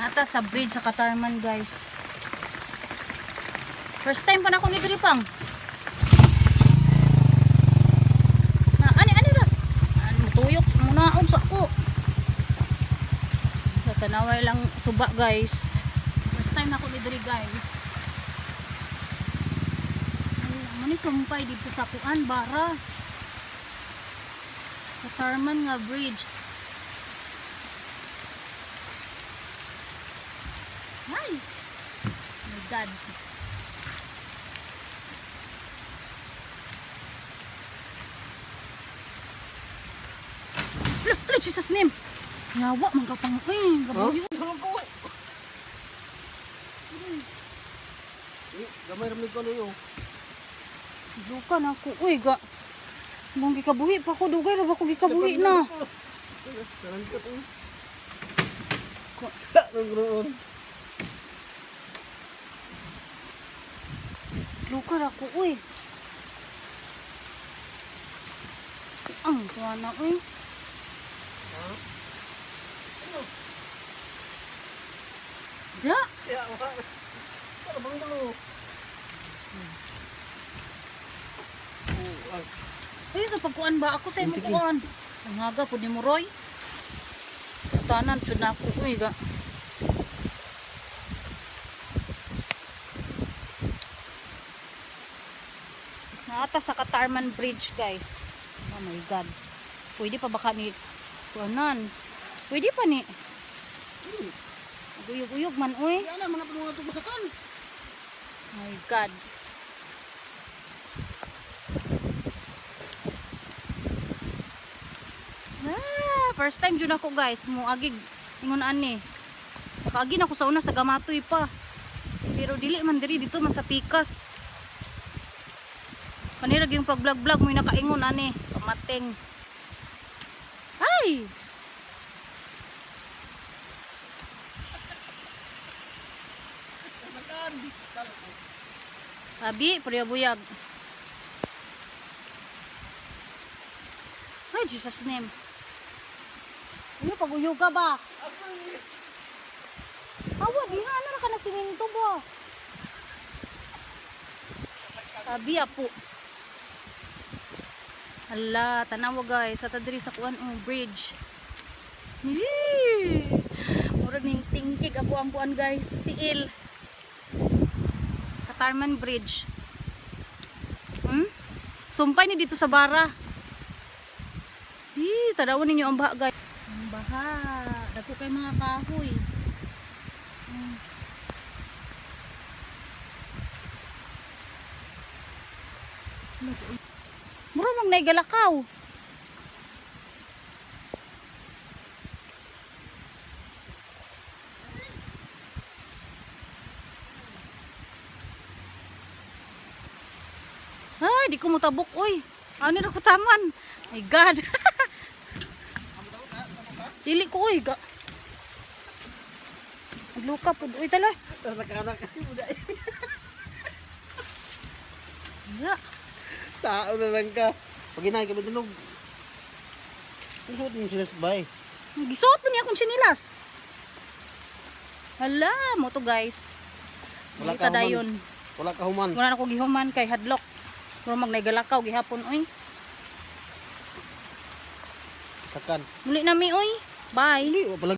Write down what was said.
Nata sa bridge sa Katarman, guys. First time pa na ako ni diri pang. Na ani ani ra. Ano tuyok munaog sa ako. Sa tanaway lang suba, guys. First time na ako ni diri, guys. Ano ni sumpay dito sa kuan bara. Katarman nga bridge. Ay! My God. Flo, flo, Jesus name! Yawa, man ka pang, eh, gabuyo. Huh? Ko. Eh, gamay ra man ko ano yo. Luka na ako, uy, ga. Mong gikabuhi pa ko, dugay ra ba ko gikabuhi na. Karan ka to. Sa nang roon. Luka ra ko, uy. Ang tuwa na, uy. Ya, Ya, wa. Ano bang dulo? Oh, ah. ay, sa pagkuan ba ako sa imong Sige. kuan? Ang haga po ni mo, Roy. Tanan, chud na ako, uy, ga. Naata sa Katarman Bridge, guys. Oh my God. Pwede pa baka ni kuanan. Pwede pa ni. Uyog-uyog man, uy. Yan na mga tulungan to basakan. My God. Ah, first time jud ako, guys, mo agig ingon ani. Nakaagi na ako sa una sa Gamatoy pa. Pero dili man diri, dito man sa Pikas. Panirag yung pag-vlog-vlog mo yung nakaingon ani, pamateng. Ay! Abi, puriya buyag. Ay, Jesus name. Ano, pag-uyog ka ba? Awa, di na, ano na ka na siminto ba? Abi, apo. Ala, tanawa guys, sa tadiri sa kuan oh, bridge. Yee! Murag ning tingkig ako ang kuan, guys, tiil. Katarman Bridge. Sumpay ni dito sa bara. Ih, tanawan ninyo ang baha, guys. Ang baha. Dako kay mga kahoy. Mura mang naigalakaw. Ay, di ko mutabok, oy. Ano na ko taman? My God. Dili ko, oy. Ga. Luka po, oy, tala. Tas nakanak udah. Ya. Sao na lang ka. Pag inay ka matulog. Suot mo sila sa bahay. Gisuot pa niya akong chinilas. Hala, mo to, guys. Wala Wala ka human. dayon. Wala ka human. Wala na ko gihuman kay hadlok. Mura mag naigalakaw gihapon, oy. Sakan. Muli na mi, oy. Bye. Hindi, wala.